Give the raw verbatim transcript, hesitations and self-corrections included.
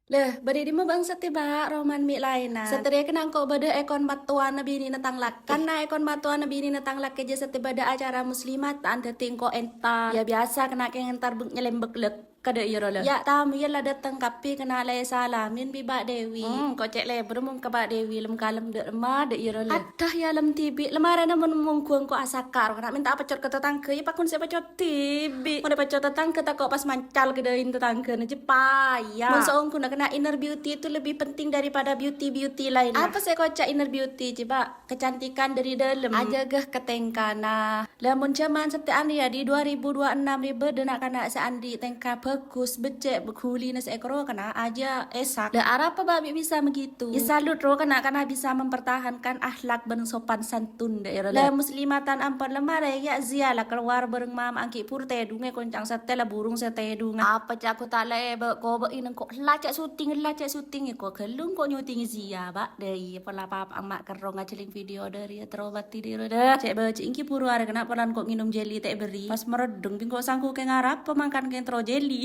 Leh, bâdâ è dimma bâ'na sèttè, Bâ', roman mè' laèna? Satèya kèng engko' bâdâ è kon mattowana binèna tang lakè. Karna è kon mattowana binèna tang lakè jâ' sèttè bâdâ acara muslimatan, dhâddhi engko' entar. Ya, biyasa kèng entar bek-, nyelembek lek. Kadâ' iyâ rola. Ya, tamoyya la dâteng kabbhi kèng la èsalamin bi' Bâ' Dewi. Hmm, engko' cè' lebur mon ka Bâ' Dewi, lem-kalem dâ' remma dâ' iyâ rola. Addah, ya, lem dhibi'. Lem arèna mon mongghu engko' asaka' ro kèng mènta apècot ka tatangghâ, ya, paghun sè èpècot dhibi'. Mon èpècot tatangghâ tako' pas mancal ghâdâin tatangghâna jepaya. Mon saongghuna kèng inner beauty itu lebih penting daripada beauty-beauty lainnya. Apa sè èkoca' inner beauty, coba? Kecantikan dari dalam. Ajâgâ katèngkana. Lah, mon jhâman satèyan rèya, di dua ribu dua enam rèya bâdâ na'-kana' sè andi' tèngka bhâghus, beccè', ghulina sè èkoro kèng ajâ èsak. Lah, arapa Bâ' bi' bisa begitu? Ya, salut ro kèng bisa mempertahankan akhlak bân sopan santun dâ' iyâ rola. Lah, muslimatan ampon lem arè, ya, Zia la kalowar bhâreng mama angghi' pur tèdungè koncang sèttè la burung sè tèdungan. Apa ca'ku ta' la èbâ'-kobâ'i nengko' la cè' syuting, la cè' syuting, ko' ghâllu ko' nyutingè Zia, Bâ'. Dâi, pola papa amma' kerrong ajhâling video dâri terro bâti dâri dâ. Cè' bâji' èngghi buru arè kèng polan ko' ngènom jeli tè' bâri'. Pas mereddung bingko sangku kèng arapa mangkan kèng terro jeli.